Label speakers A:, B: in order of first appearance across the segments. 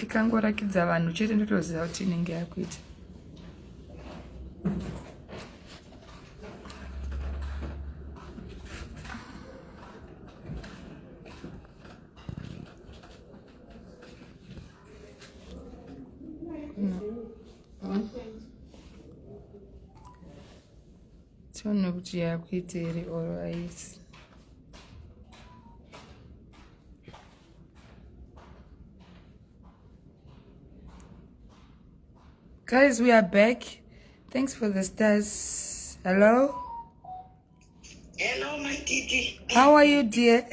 A: Ikangorakidza vanhu chete ndotoziva kuti inenge yakuita. Tione kuti yakuita here or haisi. Guys, we are back. Thanks for the stars. Hello?
B: Hello, my Titi.
A: How are you, dear?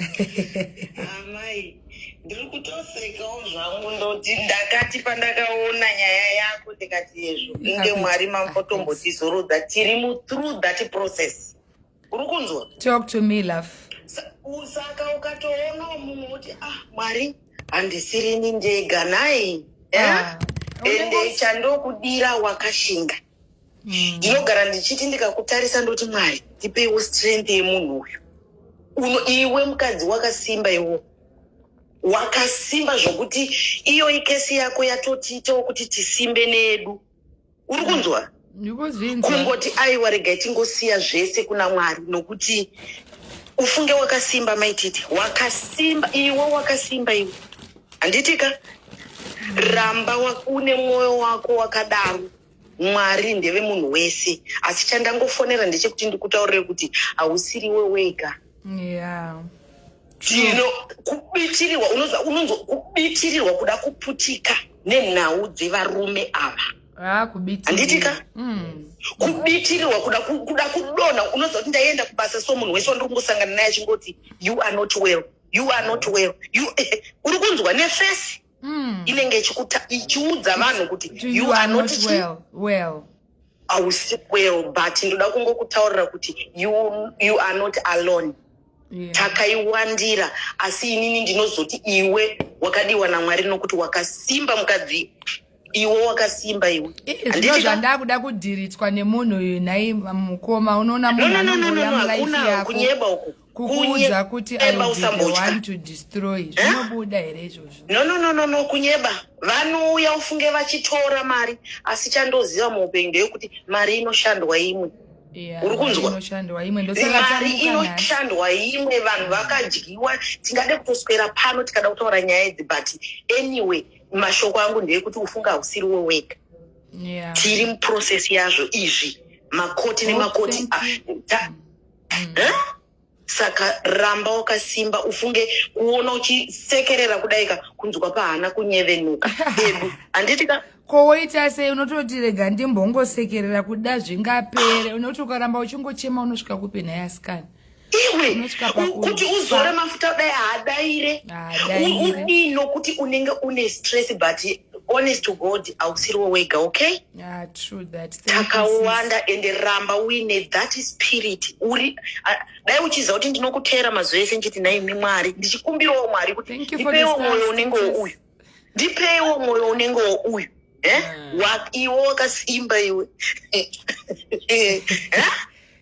B: Amai, ndiri kutosekawo zvangu ndoti ndakati pandakaona nyaya yako ndikati yezvo inge Mwari mambotombotizorodza tiri mu through that process. Uri kunzwa?
A: Talk to me, love.
B: Saka ukatoonawo mumwe woti ah Mwari handisirini ndega nhai. Eh? Ah. Ende chandokudira wakashinga. Mm. Ndinogara ndichiti ndikakutarisa ndoti Mwari ndipeiwo strength yemunhu uyu. Uno iwe mukadzi wakasimba iwo. Wakasimba zvokuti iyo ikesi yako yatotiitawo kuti tisimbe nedu. Uri kunzwa? Kungoti aiwa regai tingosiya zvese kuna Mwari nokuti ufunge wakasimba maititi wakasimba iwe wakasimba iwe handitika ramba une mwoyo wako wakadaro Mwari ndeve munhu wese asi chandangofonera ndechekuti ndikutaurire kuti hausiriwe wega
A: yeah.
B: Tino kubitirirwa unonzwa unonzwa kubitirirwa kuda kuputika nenhau dzevarume ava
A: ah,
B: handitika mm. kubitirirwa kuda kuda kudonha unonzwa kuti ndaienda kubasa so munhu wese wandiri kungosangana naye achingoti you are not well you are not well you uri kunzwa nefesi mm. inenge ichiudza vanhu kuti you are not
A: well, well.
B: Hausi well but ndoda kungokutaurira kuti you, you are not alone yeah. Takaiwandira asi inini ndinozoti iwe wakadiwa namwari nokuti wakasimba mukadzi iwe wakasimba iwe
A: zvino zvandakuda kudhiritswa nemunhu uyu nhai mukoma unoona munhu anongouya mulife yako
B: kunyeba uku
A: kukuudza kuti I will be the one to destroy eh? zvinobuda here izvozvo
B: no no no no no kunyeba vanouya ufunge vachitora mari asi chandoziva muupenyu ndeyekuti mari inoshandwa imwe uri kunzwa mari inoshandwa imwe vanhu vakadyiwa tingade kutoswera pano tikada kutaura nyaya idzi but anyway mashoko angu ndeyekuti ufunge hausiriwe wega
A: yeah.
B: tiri muprocess yazvo izvi makoti nemakoti ah, mm. eh? Saka ramba wakasimba ufunge kuona uchisekerera kudaika kunzwa pahana kunyevenuka edu handiti ka
A: ko woita sei unototi rega ndimbongosekerera kuda zvingapere unoti ukaramba uchingochema unosvika kupi nhai asikana
B: iwe kuti uzore mafuta kudai haadaire udii nokuti unenge une stress but honest to god hausiriwo wega okay
A: yeah, true that.
B: Takawanda ende ramba uine that spirit uri dai uchiziva kuti ndinokuteera mazuva ese ndichiti nhaimi mwari ndichikumbirawo mwari kuti ndipeiwo mwoyo unenge wouyu ndipeiwo mwoyo unenge wouyu eh? mm. iwe wakasimba iwe eh?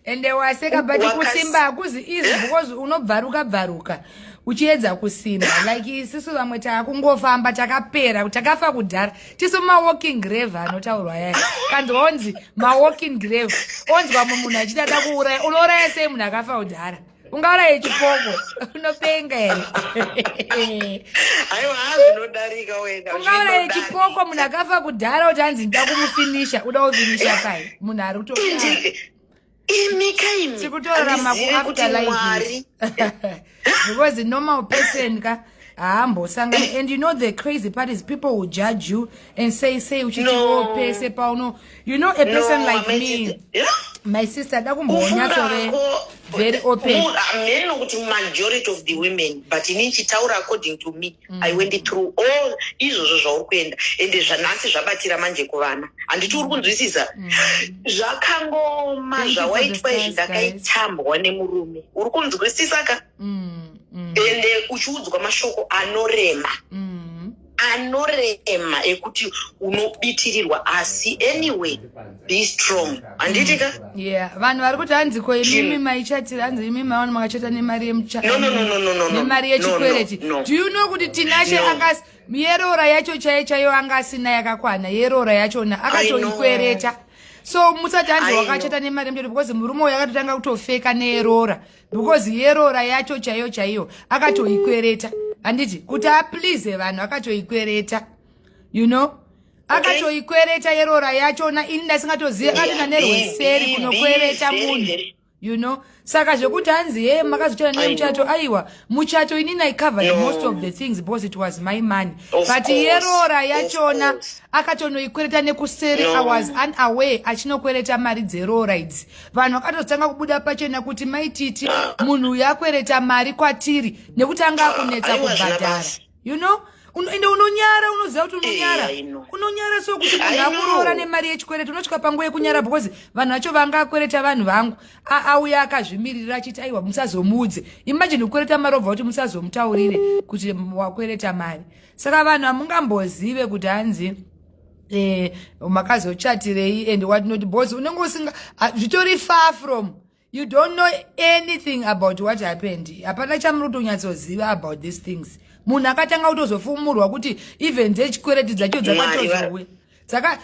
A: ende waseka but kusimba hakuzi easy eh? because unobvaruka bvaruka uchiedza kusimba like isisu vamwe taakungofamba takapera takafa kudhara tisu mawalking grave anotaurwa yaya kanzwa onzi mawalking grave onzwa mumwe munhu achiti ada kuuraya unouraya sei munhu akafa kudhara ungauraye chipoko unopenga here ungauraye chipoko munhu akafa kudhara kuti hanzi ndida kumufinisha uda kufinisha pai munhu ari kuto
B: imika imi
A: tikutorarama kuafterlife because normal person ka haambosangani and you know the crazy part is people will judge you and say say uchiti no. Oh, pese pauno you know a person no, like me
B: yeah?
A: my sister da kumbonyatsove very open
B: hameno kuti majority of the women but ini nchitaura according to me mm. i went through all izvozvo zvauri kuenda ende zvanhasi zvabatira manje kuvana handiti uri kunzwisisa mm. zvakangoma zvawaitwa izvi ndakaitambwa nemurume uri kunzwisisa ka
A: mm, mm.
B: ende uchiudzwa mashoko anorema
A: mm.
B: anorema ekuti unobitirirwa asi anyway be strong handiti ka
A: yeah vanhu vari kuti hanzi ko imimi maichatira hanzi imimi maona makachata nemari
B: yemuchanemari
A: yechikwereti do you know kuti tinashe akas Yeroora yacho chaiyo chaiyo anga asina yakakwana yeroora yachona akatoikwereta. So musati hanzi wakachata nemari yemuchato because murume uyo akatotanga kutofeka neyeroora because yeroora yacho chaiyo chaiyo akatoikwereta. Handiti kuti aplease vanhu akatoikwereta. You know? Akatoikwereta yeroora yachona ini ndasingatozive akatoenda nerweseri kunokwereta munhu. You know, saka zvekuti hanzi ye makazochata nemuchato, aiwa, muchato inini I covered
B: No.
A: most of the things because it was my money.
B: Of
A: But
B: course,
A: yeroora
B: of
A: yachona
B: course.
A: akatonoikwereta nekuseri.
B: No.
A: I was unaware achinokwereta mari dzeroora idzi. Vanhu vakatozotanga kubuda pachena kuti maititi munhu uyu akwereta mari kwatiri nekuti anga akunetsa
B: Aiwa, zvina
A: kubhadhara.
B: basa.
A: You know, ende unonyara, unoziva kuti unonyara.
B: I know.
A: Unonyara so kuti munhu
B: I know.
A: akuroora nemari yechikwereti, unosvika panguva yekunyara because vanhu vacho vanga akwereta vanhu vangu auya akazvimirira achiti aiwa musazomuudze. Imagine kukwereta mari obva kuti musazomutaurire kuti wakwereta mari. Saka vanhu hamungambozive kuti hanzi makazochatirei and what not, because unenge usinga zvitori far from, you don't know anything about what happened. Hapana chamuri kutonyatsoziva about these things. Munhu akatanga kutozofumurwa kuti even dzechikwereti dzacho dzakatozowe dzaka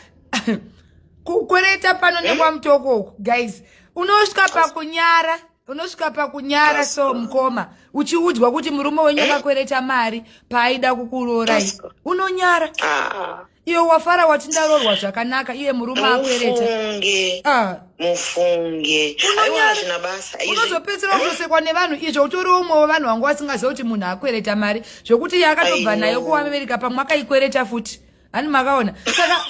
A: kukwereta pano nekwamutoko uku. Guys, unosvika pakunyara, unosvika pakunyara. So mukoma, uchiudzwa kuti murume wenyu akakwereta mari paaida kukurorai, unonyara.
B: Ah.
A: Iwe wafara wati ndaroorwa zvakanaka, iye murume akwereta.
B: Mufunge.
A: Ah.
B: Mufunge, aiwa, hazvina basa.
A: Unozopedzisira kutosekwa nevanhu izvo utori umwe wevanhu vanga vasingaziva kuti munhu akwereta mari, zvokuti iye akatobva
B: I
A: nayo
B: know.
A: kuAmerica, pamwe akaikwereta futi. Hani makaona? Saka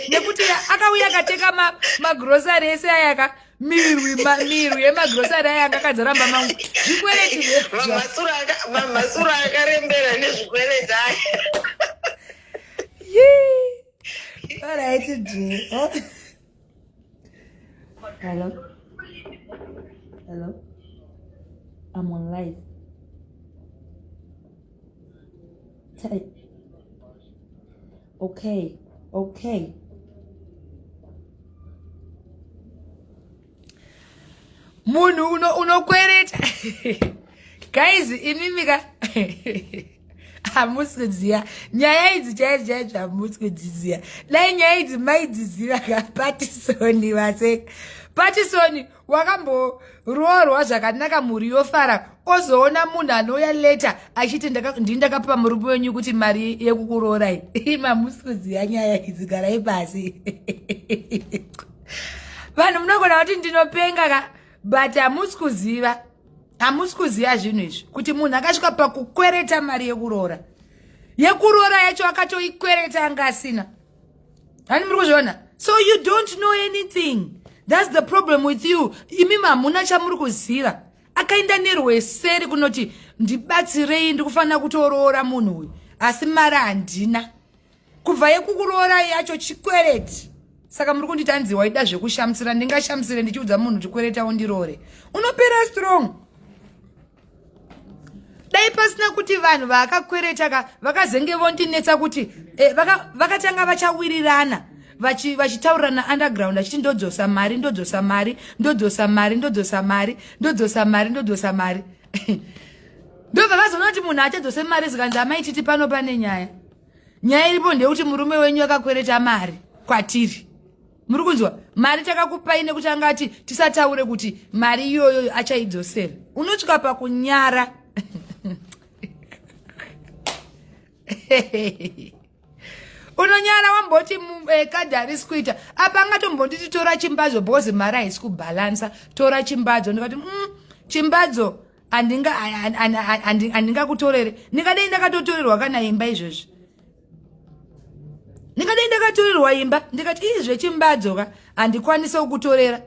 A: nekuti akauya akateka magrosari ese aya ka mirwi mirwi yemagrosari aya anga akadzaramba mangu zvikwereti.
B: Mamasura akarembera nezvikwereti aya.
A: Alright, G. Hello? Hello? I'm on live. Okay. Munhu unokwereta. Guys, imimi ka hamusi kudziziva nyaya idzi chaidzo chaidzo, hamusi kudziziva. Dai nyaya idzi maidziziva ka. Patisoni vaseka Patisoni wakamboroorwa zvakanaka, mhuri yofara, ozoona munhu anouya later achiti ndini ndakapa murume wenyu kuti mari yekukuroorai. Mamusi kuziva nyaya idzi, garai pasi. Vanhu munogona kuti ndinopenga ka, but hamusi kuziva, hamusi kuziva zvinhu izvi, kuti munhu akasvika pakukwereta mari yekuroora, yekuroora yacho akatoikwereta anga asina. Hani muri kuzviona? So you don't know anything, that's the problem with you. Imimi hamuna chamuri kuziva. Akaenda nerweseri kunoti ndibatsirei, ndikufanira kutoroora munhu uyu asi mari handina. Kubva yekukuroora yacho chikwereti. Saka muri kunditi hanzi waida zvekushamisira? Ndingashamisire ndichiudza munhu chikwereta undiroore? Unopera strong. Dai pasina kuti vanhu vaakakwereta ka vakazenge vondinetsa kuti vakatanga vachawirirana, vachitaurirana underground, achiti ndodzosa mari, ndodzosa mari, ndodzosa mari, ndodzosa mari, ndodzosa mari, ndodzosa mari. Ndobva vazoona kuti munhu achadzose mari. Zikanzi amaititi pano pane nyaya. Nyaya iripo ndeyekuti murume wenyu akakwereta mari kwatiri. Muri kunzwa? Mari takakupai nekuti anga ati tisataure kuti mari iyoyo achaidzosera. Unosvika pakunyara. Unonyara wamboti kadhi harisi kuita apa. Angatombonditi tora chimbadzo because mari haisi kubhalansa, tora chimbadzo. Ndikati chimbadzo handingakutorere. Ndingadai ndakatotorerwa kana imba izvozvi, ndingadai ndakatorerwa imba. Ndikati ii zvechimbadzo ka handikwanise kukutorera,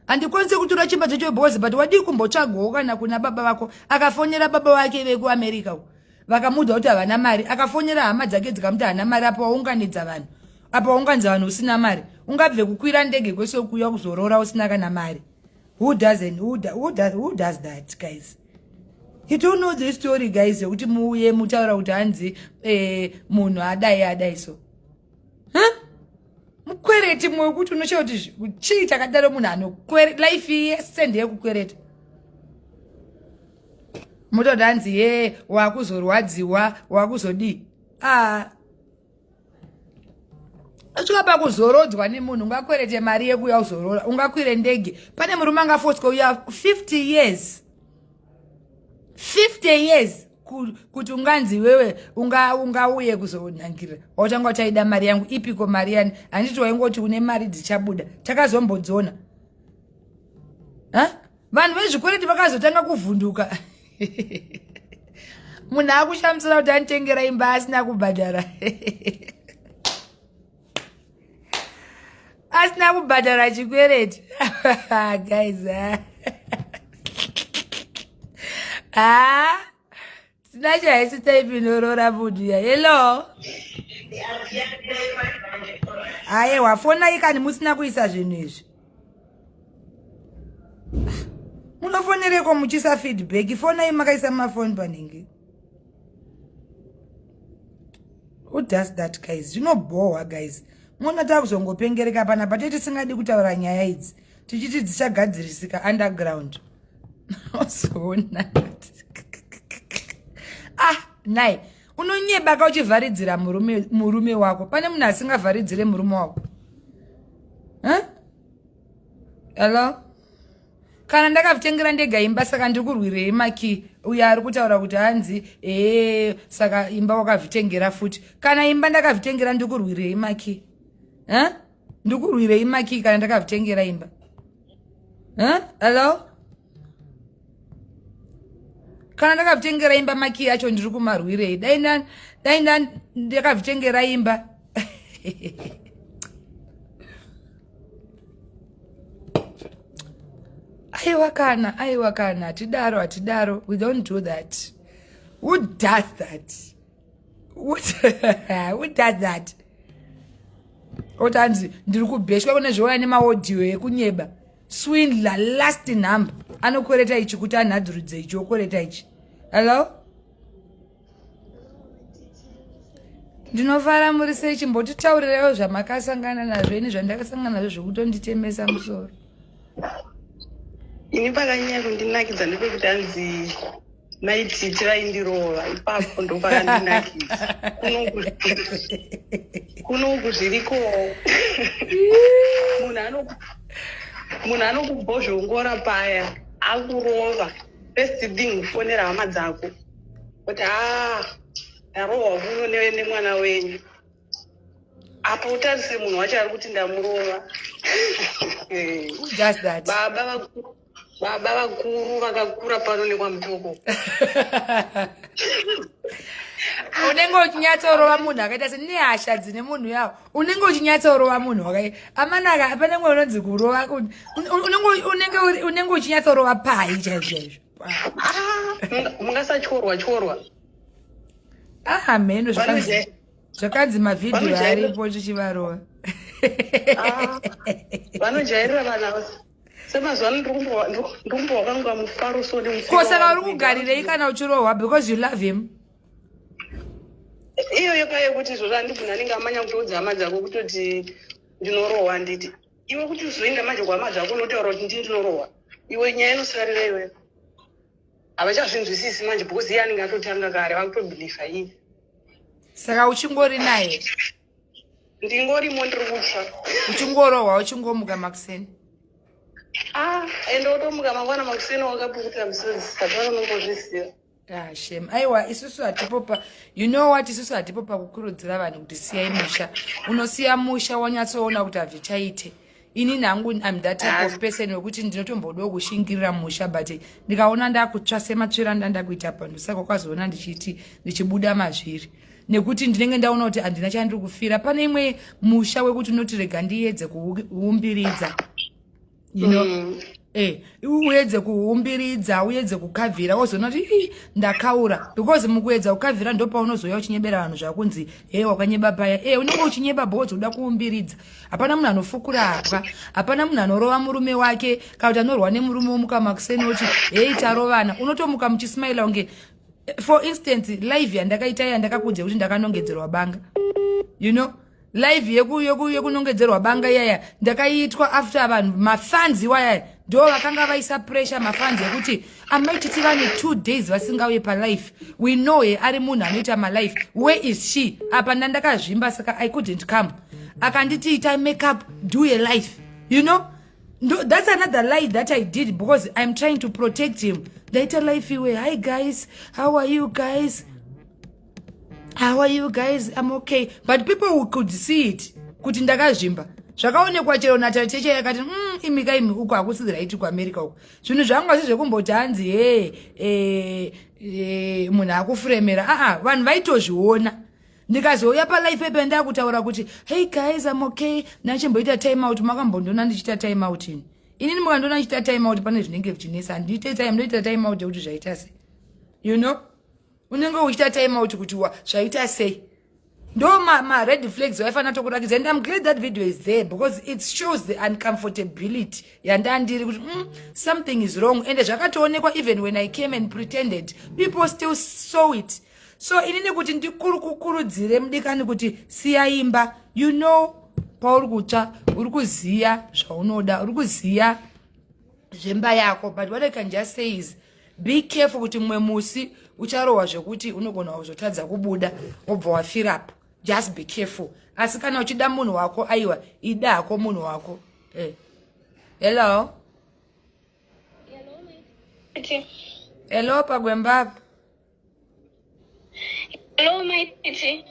A: handikwanise kutora chimbadzo chebhozi, but wadii kumbotsvagawo kana kuna baba vako. Akafonera baba vake vekuAmerica uko, vakamuudza kuti havana mari. Akafonera hama dzake dzikamuti hana mari. Apo waunganidza vanhu, apo waunganidza vanhu usina mari, ungabve kukwira ndege kwese kuuya kuzoroora usina kana mari? Who doesn't who does that? Guys, you don't know the story, guys, yekuti muuye mutaura kuti hanzi munhu adai adai so, huh? Mukwereti mwe wekuti unoshaya kuti chii chakadaro. Munhu anokwere life yese ndeyekukwereta. Mototi hanzi ye wakuzorwadziwa, wakuzodii. Ah. Usvika pakuzorodzwa nemunhu ungakwerete mari yekuuya uzorora, ungakwire ndege. Pane murume angafoswa uya 50 years. 50 years kuti unganzi iwewe ungauye kuzonangirira wautanga uchaida mari yangu ipiko mari yani handiti waingoti une mari dzichabuda takazombodziona vanhu vezvikwereti vakazotanga kuvhunduka munhu akushamisira kuti anditengera imba asina kubhadhara asina kubhadhara chikwereti guys ah tinacho haisi type inorora munhu ya hello ayewa fonai kani musina kuisa zvinhu izvi munofonereko muchiisa feedback fonai makaisa mafoni panenge who does that guys zvinobhohwa guys mona takuzongopengereka panapa te tisingadi kutaura nyaya idzi tichiti dzichagadzirisika underground ozoona ah nai unonyebaka uchivharidzira murume, murume wako pane munhu asingavharidzire murume wako huh? hello kana ndakavitengera ndega imba saka ndiri kurwirei maki uyo ari kutaura kuti hanzi ee saka imba wakavitengera futi kana imba ndakavitengera ndiri kurwirei maki huh? ndiri kurwirei maki kana ndakavitengera imba huh? hello kana ndakavitengera imba maki yacho ndiri kumarwirei dai dai ndakavitengera imba aiwa kana aiwa kana hatidaro hatidaro we don't do that who does that who, who does that oti hanzi ndiri kubheshwa kune zvouya nemaaudio ekunyeba swindler last number anokwereta ichi kuti anhadzurudze ichi okwereta ichi hello ndinofara muri sei chimbotitaurirewo zvamakasangana nazvo ini zvandakasangana nazvo zvekutonditemesa musoro
C: ini pakanyanya kundinakidza ndepekuti hanzi maititi vaindirova ipapo ndopakandinakidza kunoku zvirikowo munhu anokubhozhongora paya akurova first thing kufonera hama dzako kuti haa ndarohwa kuno nemwana wenyu apa utarise munhu wacho ari kuti ndamurova
A: Just that.
C: Baba vakuru baba vakuru vakakura pano nekwamutoko
A: unenge uchinyatsorova munhu akaita se nehasha dzine munhu yawo unenge uchinyatsorova munhu wakai amanaka panenge unonzi kurova unenge uchinyatsorova pai chaizvo chaizvo
C: ah, mungasatyorwa tyorwa
A: ah mheno zvakanzi mavhidhiyo aripo tichivarova
C: ah, vanojairira vana semazuva ano ndirikumbowa kangu kamufaro so
A: ko saka uri kugarirei kana uchirohwa because you love him
C: iyoyo paye kuti izvozvo handibvuna anenge amanya kutoudza hama dzako kutoti ndinorohwa handiti iwe kuti uzoenda manje kuhama dzako unotaura kuti ndii ndinorohwa iwe nyaya inosarira iweyo havachazvinzwisisi manje because iye anenge atotanga kare vakutobhilivha iye
A: saka uchingori naye
C: ndingorimo ndiri kutsva
A: uchingorohwa uchingomuka makuseni
C: ah ende wotomuka mangwana makuseni wakapukutira misodzi hapana unombozviziva
A: Ah, shem aiwa isusu hatipo pa you know what isusu hatipo pakukurudzira vanhu kuti siyai musha unosiya musha wanyatsoona kuti hazvichaite ini nangu im that type of person wekuti ndinotombodawo kushingirira musha but ndikaona ndakutsva sematsvira ndandakuita pano saka ukazoona ndichiti ndichibuda mazviri nekuti ndinenge ndaona kuti handina chandiri kufira pane imwe musha wekuti unoti rega ndiyedze kuumbiridza you know mm. Eh, uedze kuumbiridza uedze kukavhira wozoona kuti ii ndakaura because mukuedza kukavhira ndopaunozouya uchinyebera vanhu zvakunzi he wakanyeba paya e unenge uchinyeba because uda kuumbiridza hapana munhu anofukura hapwa hapana munhu anorova murume wake kana kuti anorwa nemurume womuka makuseni oti hei tarovana unotomuka muchismaila kunge for instance live yandakaita yandakakuudza kuti ndakanongedzerwa banga you know live yekunongedzerwa yeku, yeku banga iyaya ndakaiitwa after vanhu mafans iwayaya Ndo vakanga vaisa pressure mafans ekuti amai Titi vane 2 days vasingauye palife. We know he ari munhu anoita malife. Where is she? Apa ndandakazvimba, saka I couldn't come. Akanditi itai makeup, do a life. No, that's another lie that I did because I'm trying to protect him. Ndaita life iwe, "Hi guys, how are you guys? How are you guys? I'm okay." But people who could see it kuti ndakazvimba, zvakaonekwa chero natateche yakati, imika imi, uko hakusi right kuAmerica uko." Zvinhu zvangu asi zvekumboti hanzi he munhu akufuremera, aa, vanhu vaitozviona. Ndikazouya palife epe ndakutaura kuti, "Hey guys, I'm okay, ndachimboita time out." Makambondiona ndichiita time out ini? Inini mukandiona ndichiita time out, pane zvinenge zvichinetsa. Handiite time, ndoita time out yekuti zvaita sei. Unenge uchiita time out kuti wa zvaita sei. Ndo ma-red ma flags waifanira tokurakidza, and I'm glad that video is there because it shows the uncomfortability yandandiri kuti something is wrong. Ende zvakatoonekwa even when I came and pretended, people still saw it. So inini kuti ndikuri kukurudzire mudikani kuti siya imba. You know pauri kutsva, uri kuziya zvaunoda, uri kuziya zvemba yako. But what I can just say is be careful kuti mumwe musi ucharohwa zvekuti unogona kuzotadza kubuda, wobva wafirapo. Just be careful. Asi kana uchida munhu wako, aiwa, ida hako munhu wako. Hello?
D: Hello.
A: Hello, pagwembapa.
D: Hello, Maititi.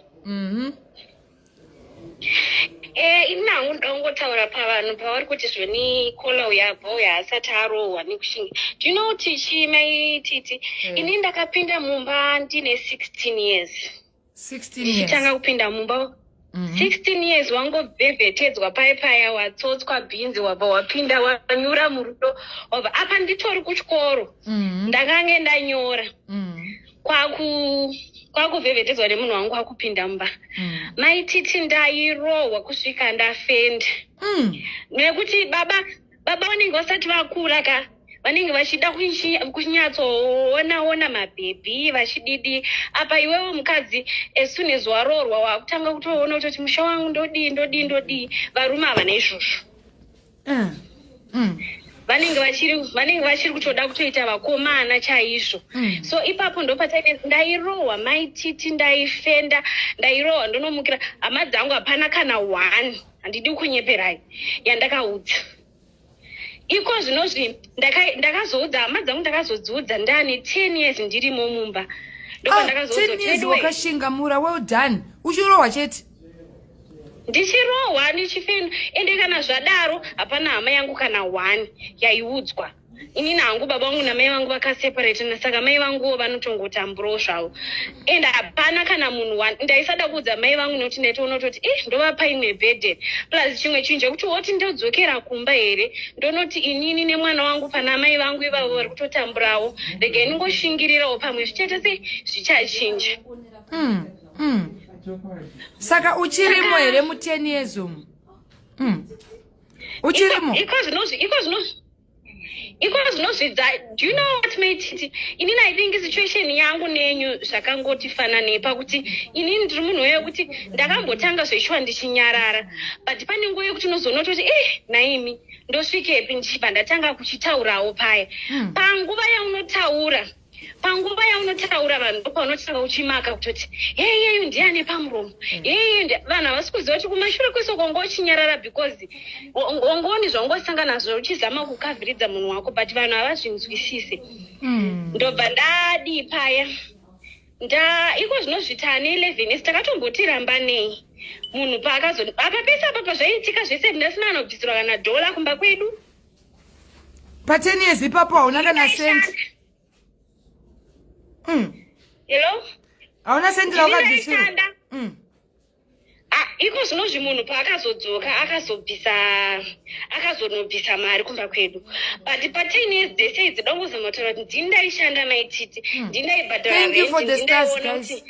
D: Ini hangu ndoda kungotaura pavanhu pavari kuti zvoni kola uyo abva uyo asati arohwa nekushinga. Do you know kuti chii, Maititi? Ini ndakapinda mumba ndine 16 years.
A: 16
D: Ndichitanga
A: years.
D: kupinda mumba 16 years, wangobhebhetedzwa pai paya, watsotswa bhinzi, wabva wapinda, wanyura murudo, wabva apa nditori kuchikoro. Ndakange ndanyora kwakuvhevhetedzwa nemunhu wangu, kwakupinda mumba. Maititi, ndairohwa kusvika ndafenda nekuti baba vanenge vasati vakura ka, vanenge vachida kunyatsoona ona mabhebhi vachididi. Apa iwewe mukadzi, as soon as waroorwa, wakutanga kutoona kutoti musha wangu ndodii, ndodii, ndodii. Varume havana izvozvo. Vanenge vachiri kutoda kutoita vakomana chaizvo. So ipapo ndopataine ndairohwa, Maititi, ndaifenda, ndairohwa, ndonomukira hama dzangu. Hapana kana one, handidi kunyeperai, yandakaudza. Iko zvinozvi ndakazoudza hama dzangu, ndakazodziudza ndane 10 years ndirimo mumba.
A: Ah, 10 years wakashinga mura, well done. Uchirohwa chete?
D: Ndichirohwa, ndichifenda. Ende kana zvadaro, hapana hama yangu kana one yaiudzwa. Inini hangu baba vangu namai vangu vakaseparatana, saka mai vanguwo vanotongotamburawo zvavo. And hapana kana munhu one. Ndaisada kuudza mai vangu nekuti ndaitoona kutoti i ndovapa imwe burden, plus chimwe chinhu chekuti woti ndodzokera kumba here, ndonoti inini nemwana wangu pana mai vangu ivavo vari kutotamburawo. Regai ndingoshingirirawo, pamwe zvichaita sei, zvichachinja.
A: Saka uchirimo here mu10 years umu? Uchirimo?
D: Iko zvinozvidza. Do you know what, Maititi? Inini I think situation yangu nenyu zvakangoti fananei pakuti inini ndiri munhu wekuti ndakambotanga zveshuwa ndichinyarara, but pane nguva yekuti unozoona kutoti eh, naimi ndosvikepi, ndichibva ndatanga kuchitaurawo paya. Panguva yaunotaura, vanhu ndopaunotanga uchimaka kutoti heyeyu ndiane pamuromo, heyeyu vanhu havasi kuziva kuti kumashure kwese kwanga uchinyarara because wangoni zvangosangana nazvo, uchizama kukavhiridza munhu wako, but vanhu havazvinzwisise. Ndobva ndadii paya, nda iko zvinozvita ane 11 years, takatomboti rambanei. Munhu paakazo apa pese apa pazvaiitika zvese, ndasina anobvisirwa kana dhola kumba kwedu.
A: Pa10 years ipapo hauna kana sendi?
D: Hello?
A: Hauna sendi raukabvisirwa?
D: Ndinaishanda. Ah, iko zvinozvi munhu paakazodzoka akazobvisa, akazonobvisa mari kumba kwedu, but pa10 years dzese idzi, dongozama kutaura kuti ndini ndaishanda, Maititi, ndini ndaibhadhara.
A: Thank you for the stars, guys.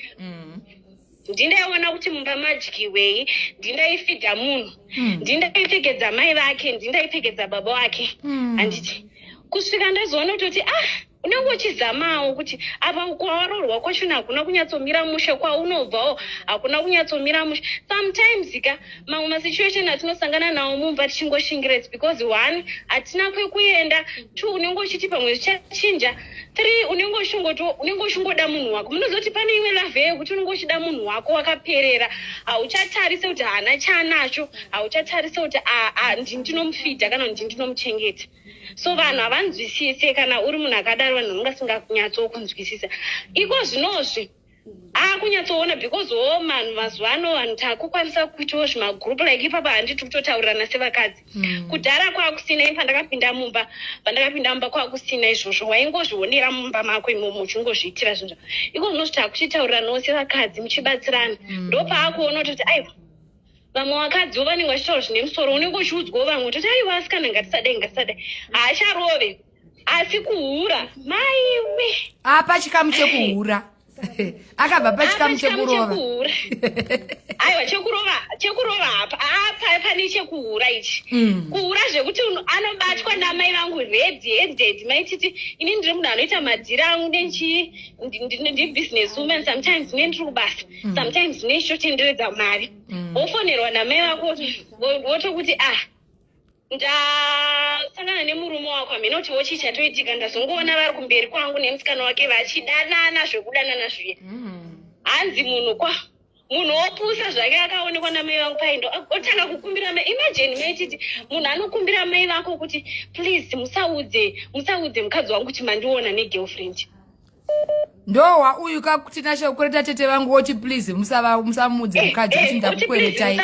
D: Ndindaiona kuti mumba madyiwei, ndindaifidha munhu, ndindaipfekedza mai vake, ndindaipfekedza baba vake. Handiti kusvika ndazoona kutoti ah, Unenge uchizamawo kuti apa kwawaroorwa kwachona hakuna kunyatsomira mushe, kwaunobvawo hakuna kunyatsomira mushe. Sometimes ka, mamwe masituation atinosangana nawo mumba tichingoshingira, it's because one, hatina kwekuenda; two, unenge uchiti pamwe zvichachinja; three, unenge uchingoda munhu wako. Munozoti pane imwe love yekuti unenge uchida munhu wako wakaperera, hauchatarise kuti haana chaanacho, hauchatarise kuti ndini ndinomufidha kana kuti ndini ndinomuchengeta. So vanhu havanzwisise. Kana uri munhu akadaro, vanhu vanenge vasinganyatsokunzwisisa. Iko zvinozvi akunyatsoona because wo vanhu mazuva ano, vanhu taakukwanisa kuitawo zvimagroup like ipapa. Handiti kutotaurirana sevakadzi? Kudhara kwakusina. Ini pandakapinda mumba kwakusina izvozvo. Waingozvionera mumba mako imomo uchingozviitira zvinhu. Iko zvinozvi takuchitauriranawo sevakadzi, muchibatsirana. Ndopaakuona kutoti aiwa, vamwe vakadziwo vanenge vachitaura zvine musoro. Unenge uchiudzwawo vamwe kutoti aiwa, asikana, ngatisadai, ngatisadai. Haacharove, asi kuhura, maiwe!
A: Apa chikamu chekuhura, akabva pachikamu chekurova.
D: Chekuhura, aiwa, chekurova apa pane chekuhura ichi. Kuhura zvekuti anobatwa namai vangu red handed. Maititi, ini ndiri munhu anoita madhiri angu nechi ndibusiness woman. Sometimes ne ndiri kubasa, sometimes nechitotenderedza mari. Wofonerwa namai vako, votokuti, "Ah, ndasangana nemurume wako." Hamene kuti wochii chatoitika. Ndazongoona vari kumberi kwangu nemusikana wake vachidanana, zvekudanana zviya. Hanzi munhu kwa munhu wopusa zvake, akaonekwa namai vangu paindo, otanga kukumbira mai. Imagine, maititi, munhu anokumbira mai vako kuti, "Please, musaudze mukadzi wangu kuti mandiona negirlfriend."
A: Ndohwa uyu kakutinashe kukwereta tete vangu, oti, "Please, musamudze mukadzi kuti ndakukweretai."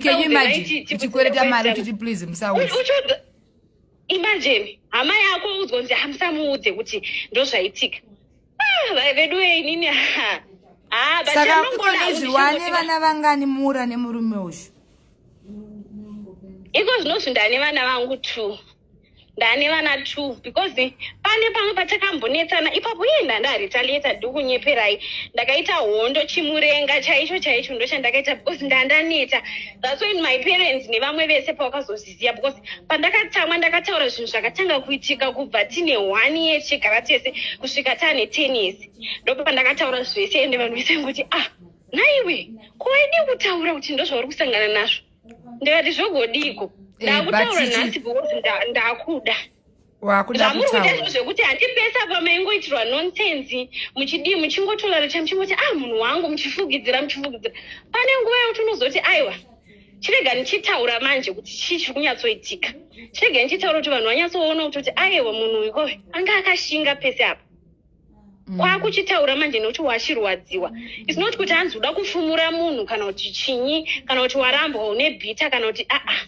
A: Can you imagine uchikwereta mari uchiti, "Please, musaudze"?
D: Imagine hama yako udzwa kunzi hamusamuudze kuti ndozvaitika. Ah, vedu inini,
A: ah, saka kutonezviwane vana vangani, Mura, nemurume uyu?
D: Iko zvinozvi ndane vana vangu two, ndane vana two, because pane pamwe patakambonetsana ipapo. Iye ndandaretaliata, ndikunyeperai, ndakaita hondo chimurenga chaicho chaicho, ndochandakaita because ndandaneta. That's when my parents nevamwe vese pavakazoziziva, because pandakatsamwa ndakataura zvinhu zvakatanga kuitika kubva tine one year tichigara tese kusvika taane 10 years. Ndopandakataura zvese, ende vanhu vese ngoti, "Ah, naiwe, ko waidi kutaura kuti ndozvauri kusangana nazvo?" Ndikati, "Zvogodiko?" Ndakutaura nhasi because ndakuda.
A: Wakuda.
D: Zvamuri kuita izvo zvekuti handipesa pamaingoitirwa nonsense, muchidii, muchingotolerata, muchingoti, "Ah, munhu wangu," muchifugidzira, muchifugidzira. Pane nguva yekuti unozoti, "Aiwa, chirega ndichitaura manje kuti chii chiri kunyatsoitika. Chirega ndichitaura kuti vanhu vanyatsoona kutoti aiwa, munhu uyu ko anga akashinga pese apa." Kwakuchitaura manje nekuti wachirwadziwa. It's not kuti hanzi uda kufumura munhu kana kuti chinyi, kana kuti warambwa une bitter, kana kuti aa.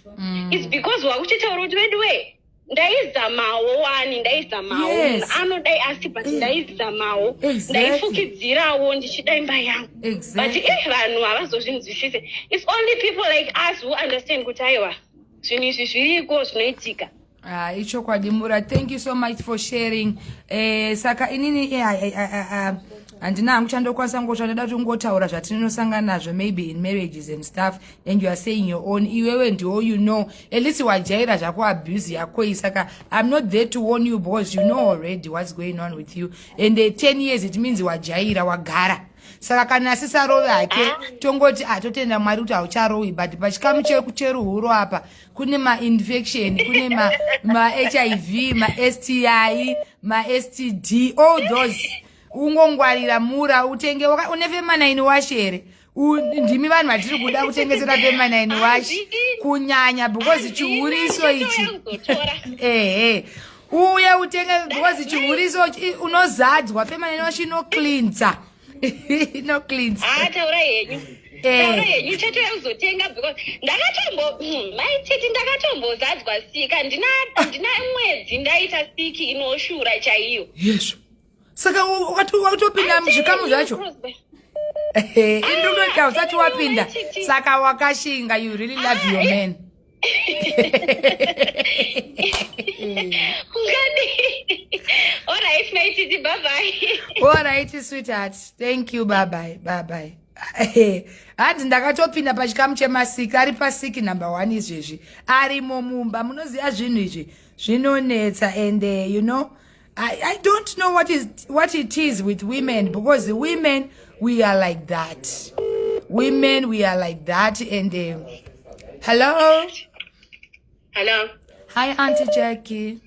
D: It's because wakuchitaura kuti, "Veduwe, ndaizamawo wani, ndaizamawo." Munhu anodai asi, but ndaizamawo. Ndaifukidzirawo ndichida imba yangu, but eh, vanhu havazozvinzwisise. It's only people like us who understand kuti aiwa, zvinhu izvi zviriko, zvinoitika.
A: Ah, ichokwadi, Mura. Thank you so much for sharing. Saka inini handina hangu chandokwanisa ngotsva. Ndoda kuti ungotaura zvatinosangana nazvo maybe in marriages and stuff, and you are saying your own. Iwewe ndiwo, at least wajaira zvako abuse yako iyi. Saka I'm not there to warn you because you know already what's going on with you, and 10 years, it means wajaira, wagara. Saka kana asisarove hake, tongoti atotenda Mwari kuti haucharowi. But pachikamu cheruhuro apa kune mainfection, kune maHIV, maSTI, maSTD, all those. Ungongwarira, Mura. Utenge une feminine wash here? Ndimi vanhu vatiri kuda kutengesera feminine wash kunyanya, because chihuriso ichi, ehe, uye utenge, because chihuriso unozadzwa. Feminine wash inocleansa, inocleansa.
D: Ah, taura henyu. Taura henyu, chete uzotenga, because ndakatombo, maititi, ndakatombozadzwa siki. Handina mwedzi ndaita siki inoshura chaiyo.
A: Yesu, saka wakatopinda muzvikamu zvacho? Indinoita usati wapinda. Saka wakashinga. You really love your man.
D: Ungadi. Alright, maititi, bye bye.
A: Alright, sweetheart, thank you. Bye bye, bye bye. Hanzi ndakatopinda pachikamu chemasiki, ari pasiki number one izvezvi, arimo mumba. Munoziva zvinhu izvi zvinonetsa, and you know I don't know what it is with women, because women, we are like that. Women, we are like that. And hello.
E: Hello.
A: Hi, Auntie Jackie.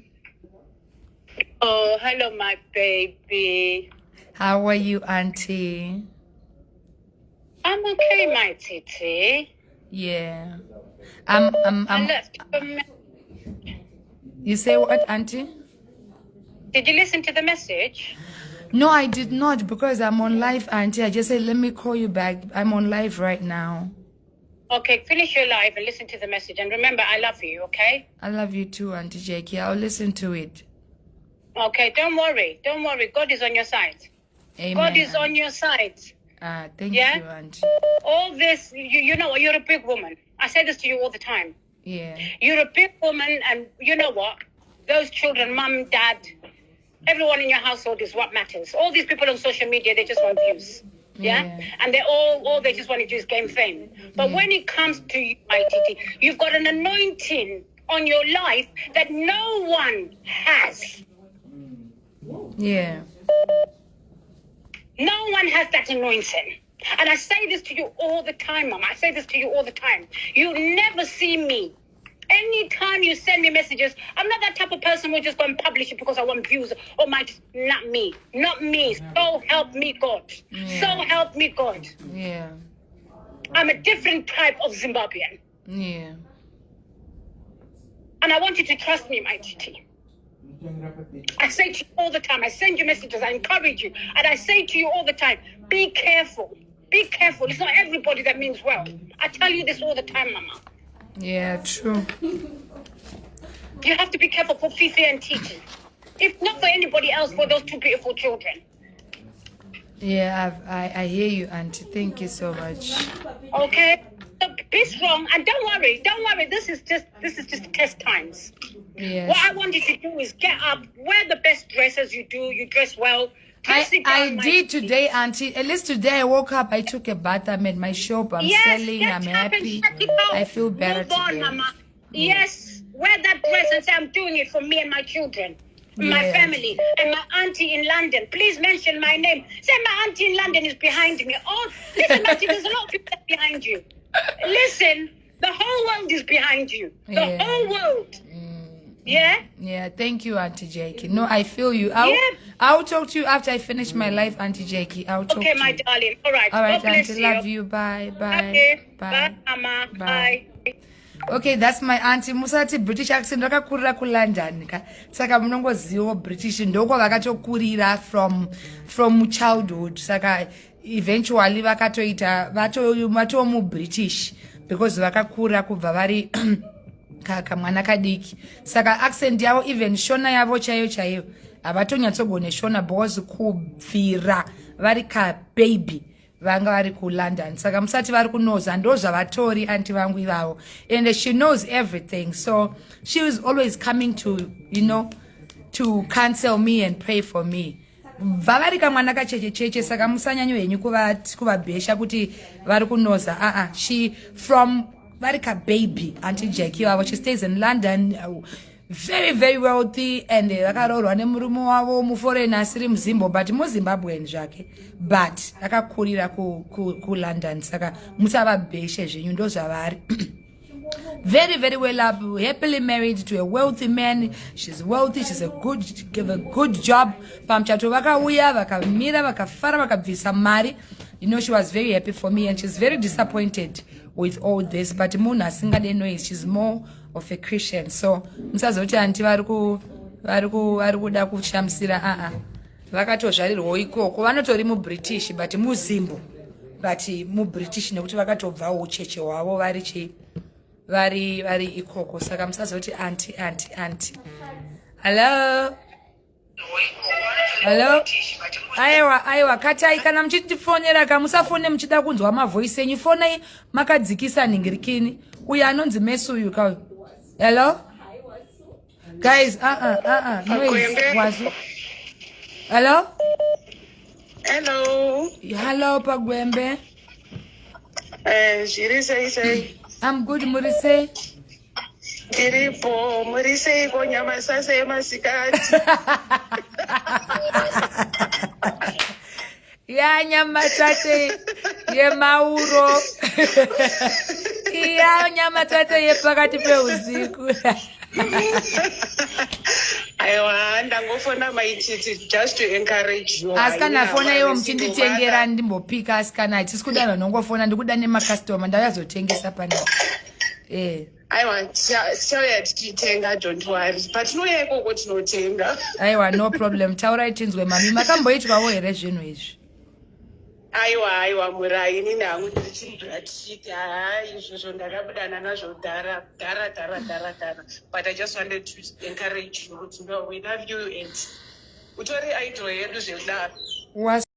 E: Oh, hello, my baby.
A: How are you, Auntie?
E: I'm okay, my titty.
A: Yeah. I'm
E: I
A: I'm
E: left a me-
A: You say what, Auntie?
E: Did you listen to the message?
A: No, I did not, because I'm on live, Auntie. I just said let me call you back. I'm on live right now.
E: Okay, finish your live and listen to the message. And remember, I love you, okay?
A: I love you too, Auntie Jackie. I'll listen to it.
E: Okay, don't worry. Don't worry. God is on your side.
A: Amen.
E: God is on your side.
A: Ah, thank
E: Yeah?
A: you, Auntie.
E: All this, you know what? You're a big woman. I say this to you all the time.
A: Yeah.
E: You're a big woman, and you know what? Those children, mum, dad, everyone in your household is what matters. All these people on social media, they just want views. Yeah?
A: Yeah.
E: And they all they just want to do is gain fame. But
A: Yeah.
E: when it comes to you, ITT, you've got an anointing on your life that no one has.
A: Yeah.
E: No one has that anointing. And I say this to you all the time, Mom. I say this to you all the time. You never see me. Anytime you send me messages, I'm not that type of person who just go and publish it because I want views. Or my, not me. Not me. So help me God.
A: Yeah.
E: So help me God.
A: Yeah.
E: I'm a different type of Zimbabwean.
A: Yeah.
E: And I want you to trust me, my TT. I say to you all the time, I send you messages, I encourage you. And I say to you all the time, be careful. Be careful. It's not everybody that means well. I tell you this all the time, Mama.
A: Yeah, true.
E: You have to be careful for Fifi and Titi. If not for anybody else, for those two beautiful children.
A: Yeah, I hear you, Auntie. Thank you so much.
E: Okay? So be strong and don't worry. Don't worry. This is just test times.
A: Yes.
E: What I want you to do is get up, wear the best dress as you do. You dress well. Dress
A: I,
E: it down,
A: I
E: my
A: did
E: Titi.
A: today, Auntie. At least today I woke up, I took a bath, I'm at my shop, I'm
E: Yes,
A: selling,
E: get
A: I'm
E: up and
A: happy.
E: shut it out.
A: I feel better
E: Move on,
A: today.
E: Mama. Yes, wear that dress and say, I'm doing it for me and my children, my
A: Yeah.
E: family, and my auntie in London. Please mention my name. Say my auntie in London is behind me. Oh, listen, auntie, there's a lot of people behind you. Listen, the whole world is behind you. The
A: Yeah.
E: whole world. Yeah?
A: Yeah, thank you, Auntie Jackie. No, I feel you. I'll talk to you after I finish my life, Auntie Jackie. I'll talk
E: Okay,
A: to
E: my
A: you.
E: darling. All right.
A: All right,
E: God bless
A: Auntie.
E: you.
A: Love you. Bye. Bye.
E: Okay.
A: Bye.
E: Bye, Mama.
A: Bye.
E: Bye.
A: Okay, that's my auntie. Musati British accent, vakakurira kuLondon ka. Saka munongozivawo British ndokwavakatokurira from childhood. Saka eventually vakatoita vatova muBritish because vakakura kubva vari kamwana kadiki. Saka accent yavo, even Shona yavo chaiyo chaiyo, havatonyatsogone Shona because kubvira vari kababy vanga vari kuLondon. Saka musati vari kunoza, ndo zvavatori auntie vangu ivavo. And she knows everything, so she was always coming to you know to counsel me and pray for me bva vari kamwana kacheche cheche. Saka musanyanyo henyu kuvabhesha kuti vari kunoza. Aa, she from vari kababy, Auntie Jackie vavo. She stays in London, very very wealthy, and vakaroorwa nemurume wavo muforeign asiri muZimbo, but muZimbabwean zvake, but akakurira kuLondon. Saka musavabheshe zvenyu, ndo zvavari. Very very well up, happily married to a wealthy man. She's wealthy, she's a good give a good job. Pamuchato vakauya, vakamira, vakafara, vakabvisa mari. She was very happy for me, and she's very disappointed with all this, but munhu asingade noise. She's more of a Christian, so musazoti auntie vari kuda kushamisira. Aa, vakatozvarirwawo ikoko, vanotori muBritish, but muZimbo, but muBritish nekuti vakatobvawo ucheche hwavo vari chii, vari ikoko. Saka musazoti auntie, auntie, auntie. Hello, hello. Aiwa, aiwa, katai. Kana muchitifonera ka, musafone muchida kunzwa mavoice enyu. Fonai makadzikisa nhingirikini. Uyu anonzi Mesi uyu ka. Hello guys. Noise.
C: Akwende.
A: Wazu. Hello.
C: Hello.
A: Hello, Pagwembe.
C: Zviri sei sei?
A: I'm good, muri sei?
C: Ndiripo, muri seiko nyamasasa emasikati?
A: Ya nyamatate yemauro. Iya nyamatate yepakati peusiku.
C: Aiwa, ndangofona maititi just to encourage you.
A: Asikana, fona iwo muchinditengera ndimbopika. Asikana, hatisi kuda vanongofona, ndikuda nemakastoma, ndauyazotengesa panapa
C: eh. Aiwa, tichauya tichitenga, don't worry, patinouya ikoko tinotenga.
A: Aiwa, no problem. Taurai tinzwe, mami, makamboitwawo here zvinhu izvi?
C: Aiwa, aiwa, murai, inini hangu ndichibva tichiti haa, izvozvo ndakabudana nazvo dhara dhara dhara dhara dhara, but I just wanted to encourage you kuti no, we love you and utori idol yedu zvekudaro.